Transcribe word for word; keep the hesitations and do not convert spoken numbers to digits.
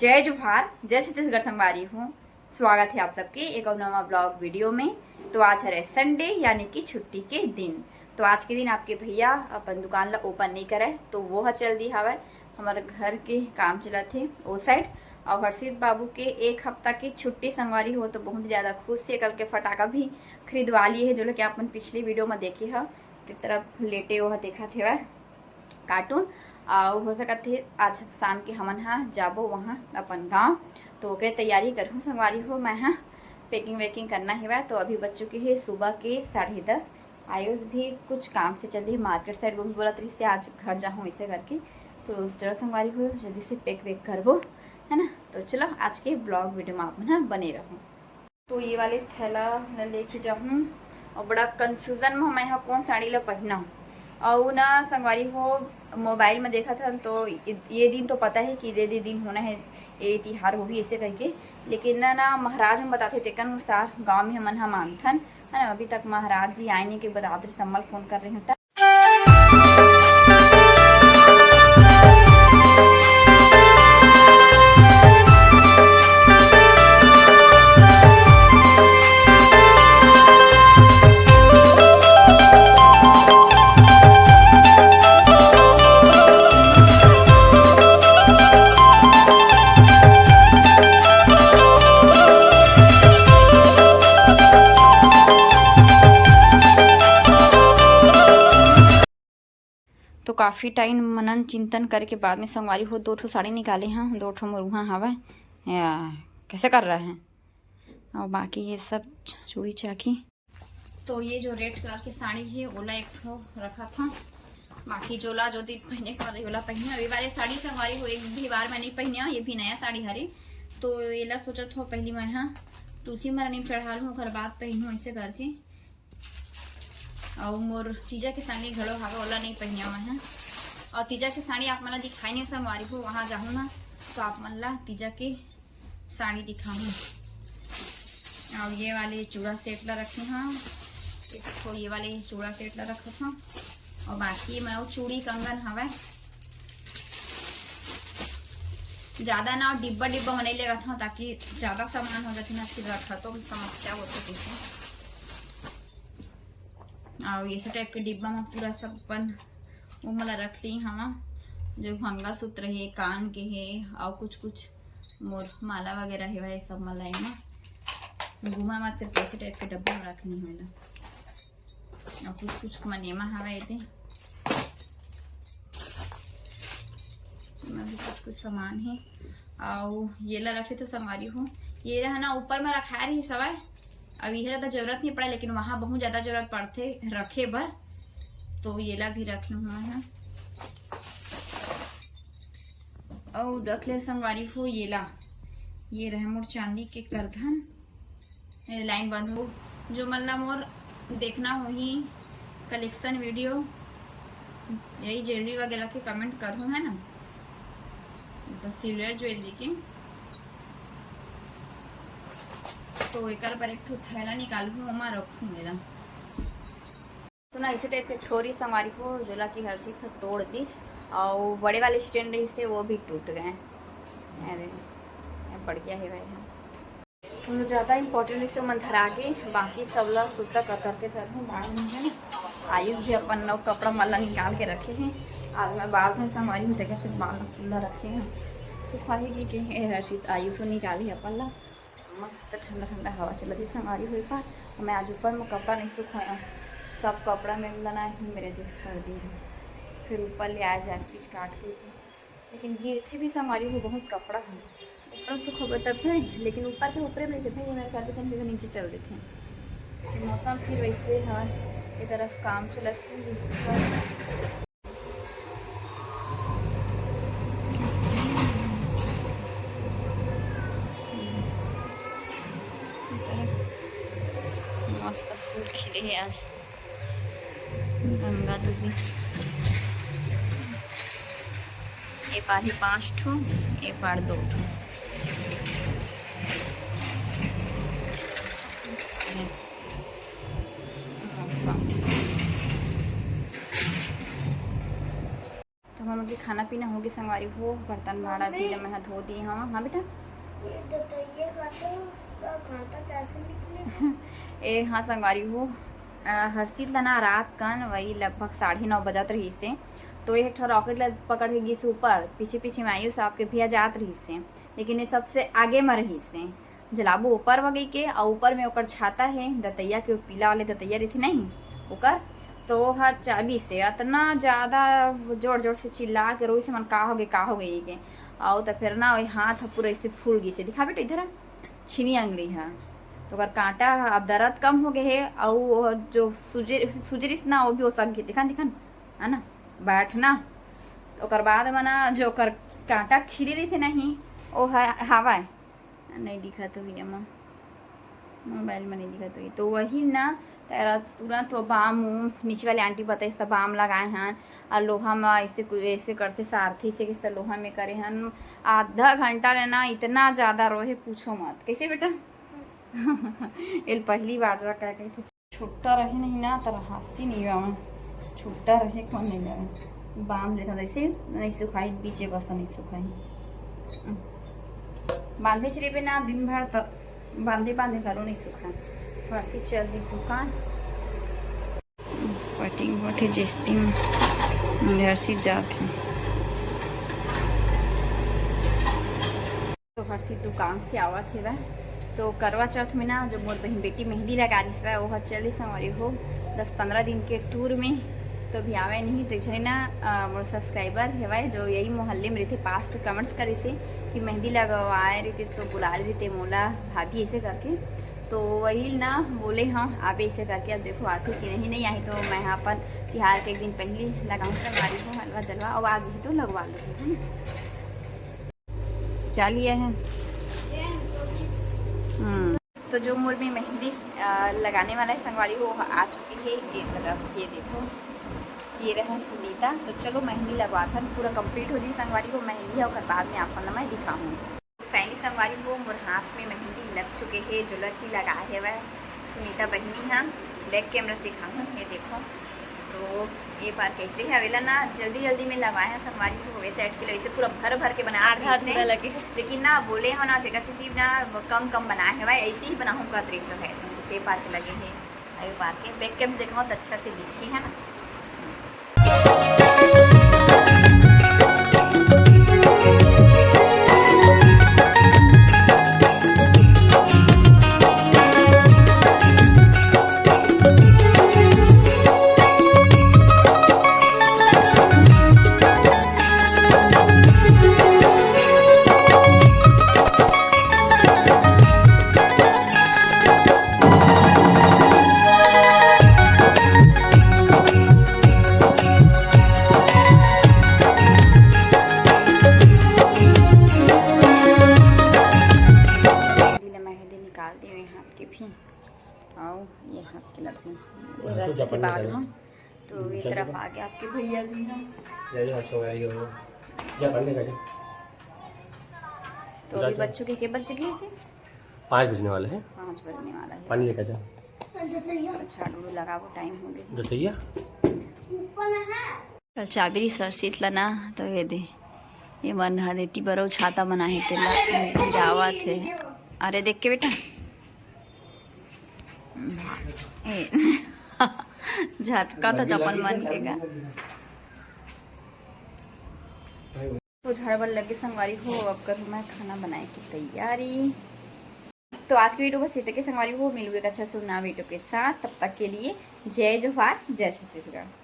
जय जोहार, जय छत्तीसगढ़ संगवारी हो। स्वागत है आप सबके एक और नवा ब्लॉग वीडियो में। तो आज हरे संडे, यानी कि छुट्टी के दिन। तो आज के दिन आपके भैया अपन दुकान ला ओपन नहीं करे, तो वो ह चल दी हवय। हमर घर के काम चलत हे ओ साइड। और हर्षित बाबू के एक हफ्ता की छुट्टी संगवारी हो, तो बहुत ज़्यादा खुश हे। कल के फटाका भी खरीदवा लिए हे, जो लोग के अपन पिछली वीडियो में देखे ह, ते तरफ लेटे वो ह देखत हेवय कार्टून। और हो सकत हे आज शाम के हमन हा जाबो वहाँ अपन गाँव, तो ओकरे तैयारी करहूँ संगवारी हो। मैं हा पैकिंग वैकिंग करना हेवय। तो अभी बज चुके हे सुबह के साढ़े दस। आयुष भी कुछ काम से चल दिए मार्केट साइड, वो भी बोलत रहिस आज घर जाहूँ ऐसे करके। तो चलो संगवारी हो, जल्दी से पैक वैक करबो, है ना। तो चलो आज के ब्लॉग वीडियो में आप मन ह बने रहो। तो ये वाले थैला मैं लेके जाहूँ और बड़ा कन्फ्यूजन में मैं ह कौन साड़ी ला पहना हूँ। और ना संगवारी हो, मोबाइल में देखा था तो ये ये दिन तो पता है कि ये दे दिन होना है, ये तिहार होही ऐसे करके। लेकिन ना ना महाराज में बताते तेकर अनुसार गाँव में हमन ह मानथन, है ना। अभी तक महाराज जी आए नहीं के बाद आदर सम्मल फोन कर रहे हैं। तो काफ़ी टाइम मनन चिंतन करे के बाद में संगवारी हो दो ठो साड़ी निकाले हाँ, दो ठो मोर उहाँ हवय। या, कैसे कर रहा है? और बाकी ये सब चूड़ी चाकी। तो ये जो रेड कलर के साड़ी है, ओला एक ठो रखा था। बाकी जोला जो दिन पहने के वाली ओला पहने। अभी वाले साड़ी संगवारी हो एक भी बार मैं नहीं पहने, ये भी नया साड़ी हरे। तो एला सोचत हो पहली मैं हाँ तुलसी महारानी में चढ़ा लूँ, ओकर बाद पहनूँ ऐसे करके। अउ मोर तीजा के साड़ी घलो हावे, ओला नहीं पहिना मैं ह। अउ तीजा के साड़ी आप मन ला दिखाई नहीं संगवारी हो, वहाँ जाहूँ ना तो आप मन ला तीजा के साड़ी दिखाहूँ। अउ ये वाले चूड़ा सेट ला रखे हूँ, एक ठो ये वाले चूड़ा सेट ला रखत हूँ। अउ बाकी मैं वो चूड़ी कंगन हवे ज्यादा ना डिब्बा डिब्बा में नहीं लेगत हूँ, ताकि ज्यादा सामान हो जाती ना, फिर रखा तो समस्या होती है। अउ ऐसे टाइप के डिब्बा में पूरा सब अपन वो मला रख ली हवा, जो मंगलसूत्र है, कान के है, और कुछ कुछ मोर माला वगैरह है, वह सब मला एमा गुमा मत करके ऐसे टाइप के डब्बा में रखनी है ना। और कुछ कुछ मन एमा हवा एते, एमा भी कुछ कुछ सामान है। अउ ये ला रखे तो संगवारी हो, ये रहा ना ऊपर में रखा रही सवाय, अब यह ज्यादा जरूरत नहीं पड़ा, लेकिन वहाँ बहुत ज्यादा जरूरत पड़थे रखे बर, तो ये ला भी रख लूँ मैं ह। अउ रख ले संगवारी हो ये ला, ये रहे मोर चांदी के करधन, ये लाइन बंद हो। जो मन ला मोर देखना होही कलेक्शन वीडियो, यही ज्वेलरी वगैरह के कमेंट करहूँ, है ना, तो सिल्वर ज्वेलरी के। तो एकर पर एक ठो थैला निकालहूँ, ओमा रखूँ मेरा। तो ना इसी टाइप के छोरी संगवारी हो, जोला की हर्षित ह तोड़ दिस, और बड़े वाले स्टैंड रहिसे वो भी टूट गए। अरे, ये पड़ गया है भाई, हाँ। तो ज़्यादा इंपॉर्टेंट इसे मन धरा के, बाकी सब ला सुत्ता कर करके धरहूँ बाद में, है ना। आयुष भी अपन नौ कपड़ा मल्ला निकाल के रखे हैं। आज मैं बाल धोए संगवारी हूँ, जगह से बाल खुला रखे हैं। सुखाही की के हे हर्षित, आयुष निकाली अपन ला। मस्त ठंडा ठंडा हवा चलत हे संगवारी हो। एक बार मैं आज ऊपर में कपड़ा नहीं सुखाया, सब कपड़ा में लना ही मेरे देख कर दी है। फिर ऊपर ले आया जाए पीछ काट के, लेकिन गिरथे भी संगवारी हो, बहुत कपड़ा है। ऊपर सुखाबो तब है, लेकिन ऊपर के ऊपरे में गिरथे, वो मेरे ख्याल से नीचे चल देथे। मौसम फिर वैसे है, ये तरफ काम चलत है, मस्त फूल खिले हे आज, गंगा दूबी। ए पार ही पाँच ठो, ए पार दो ठो। मौसम। तो हम अभी खाना पीना होगे संगवारी हो, बर्तन भाड़ा पीला मैं हा धो दिए हव। हाँ बेटा। ये दतइया खाते हो, उसका कांटा कैसे निकलेगा? ए हाँ संगवारी हो, अ, हर्षित ला ना रात कन वही लगभग साढ़े नौ बजत रहिस हे, तो एक ठो रॉकेट ला पकड़ के गिस ऊपर, पीछे पीछे में आयुष आपके भैया जात रहिस हे, लेकिन ये सबसे आगे में रहिस हे। जलाबो ऊपर वगई के, अउ ऊपर में ओकर छाता हे, दतइया के, पीला वाले दतइया रहिथे नहीं ओकर, तो ओह चाबिस हे अतना ज़्यादा जोर जोर से चिल्ला के रोइस हे, मन का होगे, का होगे के। अउ त फेर ना ओही हाथ ह पूरा ऐसे फूल गिस हे। दिखा बेटा, इधर आ, छीनी अंगड़ी ह, तो ओकर कांटा ह, अब दर्द कम होगे हे। अउ वो जो सुजर, सुजरिस ना, वो भी ओसक गे। दिखा, दिखा, है ना, बैठ ना। ओकर बाद में ना जो ओकर कांटा खिले रहिथे नहीं, वो ह-, हवय। नहीं दिखत होही एमा, मोबाइल में नहीं दिखत होही। तो वही ना, तेरा तुरंत वो बाम उम, नीचे वाली आंटी बताइस त बाम लगाए हन, और लोहा में ऐसे कु-, ऐसे करथे सारथी से, कैसे लोहा में करे हन। आधा घंटा ले ना इतना ज़्यादा रोहे, पूछो मत। कैसे बेटा? एल पहली बार रहा, क्या कहते, छुट्टा रहे नहीं ना, तर हंसी नहीं आवे। छुट्टा रहे, कौन नहीं जावे। बांध लेता जैसे नहीं सुखाई, बीचे बस नहीं सुखाई। बांधे च रहिबे ना दिन भर, त बांधे बांधे घलो नहीं सुखाए। हर्षित चल दी दुकान। कटिंग होत हे जेसीबी में, हर्षित जात हे। तो हर्षित दुकान से आवत हेवय, तो करवा चौथ में ना, जो मोर बहिन बेटी मेहंदी लगा रहिस हवय, ओह चल दिस संगवारी हो दस पंद्रह दिन के टूर में। तो अभी आवे नहीं, तो एक झने ना, अ, मोर सब्सक्राइबर हेवय, जो यही मोहल्ले में रहिथे, पास के, कमेंट्स करिस हे कि मेहंदी लगवाए रहिते, तो बुला रहिते मोला भाभी, ऐसे करके। तो वही ना बोले हम आबे ऐसे करके। अब देखो आथे कि नहीं, नहीं आही तो मैं ह अपन तिहार के एक दिन पहली लगाऊँ संगवारी हो हलवा जलवा, और आज ही तो लगवा लो, है ना? क्या लिया है? हम्म। तो जो मोर में मेहंदी, अ, लगाने वाला है संगवारी, वो आ चुकी है। ये तरफ, ये देखो, ये रहे सुनीता। तो चलो मेहंदी लगवाथन, पूरा कंप्लीट हो जाई संगवारी हो मेहंदी, ओकर बाद में आप मन ला मैं दिखाऊँ। फाइनली संगवारी हो मोर हाथ में मेहंदी लग चुके हे, जो लड़की लगा हेवय सुनीता बहिनी हा। बैक कैमरा दिखाऊँ, ये देखो। तो ये पार कैसे है, अवेला ना जल्दी जल्दी में लगाए हैं संगवारी हो, वैसे अटके वैसे पूरा भर भर के बना आधा आधा लगे। लेकिन ना बोले हो ना, तेकर सेती ना कम कम बनाए हेवय, ऐसे ही बनाहूँ का त्रिस है। तो ये पार के लगे है, अभी पार के बैक कैम दिखाओ तो अच्छा से दिखी, है ना। मेहंदी निकाल दी हुई हाथ के भी, आओ ये हाथ के लगी। रच के बाद में तो ये तरफ आ गया आपके भैया भी हैं। जापान लेकर जा। तो अभी बच्चों के, के बज गए जी? पाँच बजने वाले हैं। पाँच बजने वाला है। पानी लेकर जा। अच्छा, डोलू लगाबो, टाइम हो गया। जो चाहिए। कल चाबी रिसर्चित ला ना, तो ये दे, ये मन ह देती बरो छाता बना है तेला, गिरावत है। अरे देख के बेटा, ए, झटका तो चपन मन के का। तो झाड़ बड़ लगे संगवारी हो, अब करूँ मैं खाना बनाए की तैयारी। तो आज की वीडियो बस इतने के संगवारी हो, मिलूँ एक अच्छा सुना वीडियो के साथ। तब तक के लिए जय जोहार, जय छत्तीसगढ़।